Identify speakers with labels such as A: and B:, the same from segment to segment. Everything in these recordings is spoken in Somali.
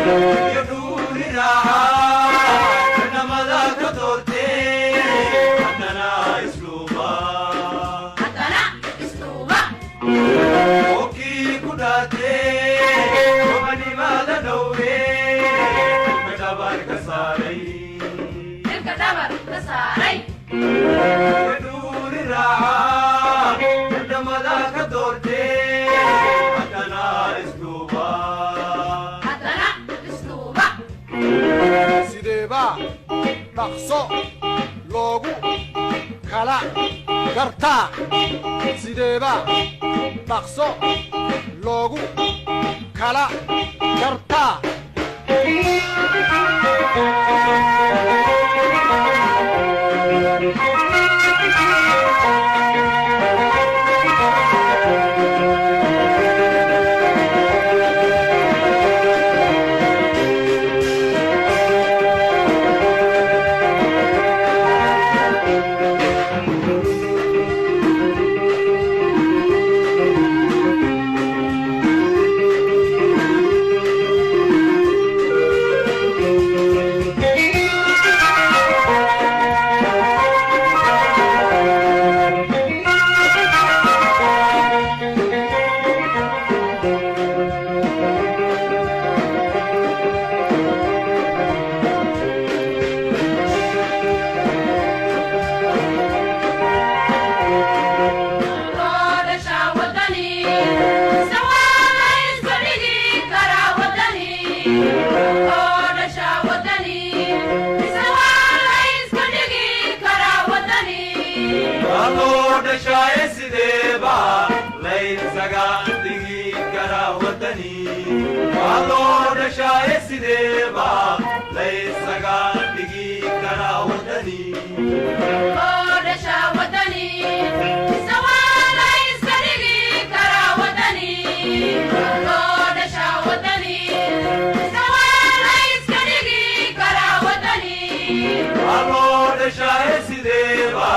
A: Iyo dhuuni raaca, dhamada ka doortee, haddana isluuba.
B: Haddana isduuba.
A: Oo kii ku dhaatee gobanimada dhowre, ilka dhabar ka saaray.
B: Ilka dhabar ka saaray.
A: Iyo dhuuni raaca, dhamada ka doortee, haddana isluuba.
B: Haddana isduuba.
C: Sideebaa dhaqso loogu kala gartaa? Sideebaa dhaqso loogu kala gartaa?
B: Loo dhashaa wadani, sawaala iska dhigi karaa wadani. Loo dhashaa wadani, sawaala iska dhigi karaa wadani.
A: Waa loo dhashaaye, sideeba laysaga dhigi karaa wadani? Waa loo dhashaaye, sideeba laysaga dhigi karaa wadani?
B: Loo dhashaa wadani, sawaala iska dhigi karaa wadani. Loo dhashaa wadani, sawaala iska dhigi karaa wadani.
A: Waa loo dhashaaye, sideeba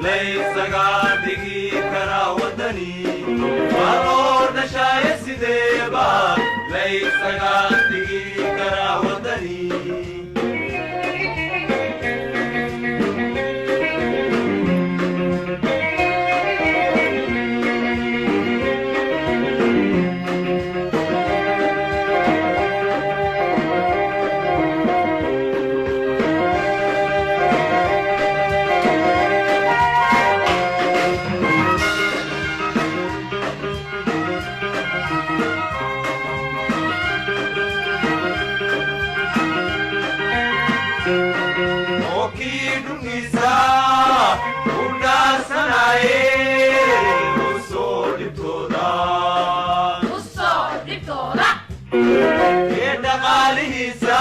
A: laysaga dhigi karaa wadani? Waa loo dhashaaye, sideeba laysaga dhigi karaa wadani? Oo kii dhulkiisa u dhaarsanaaye u soo dhibtooda.
B: U soo dhibtooda.
A: Ee dhaqaalihiisa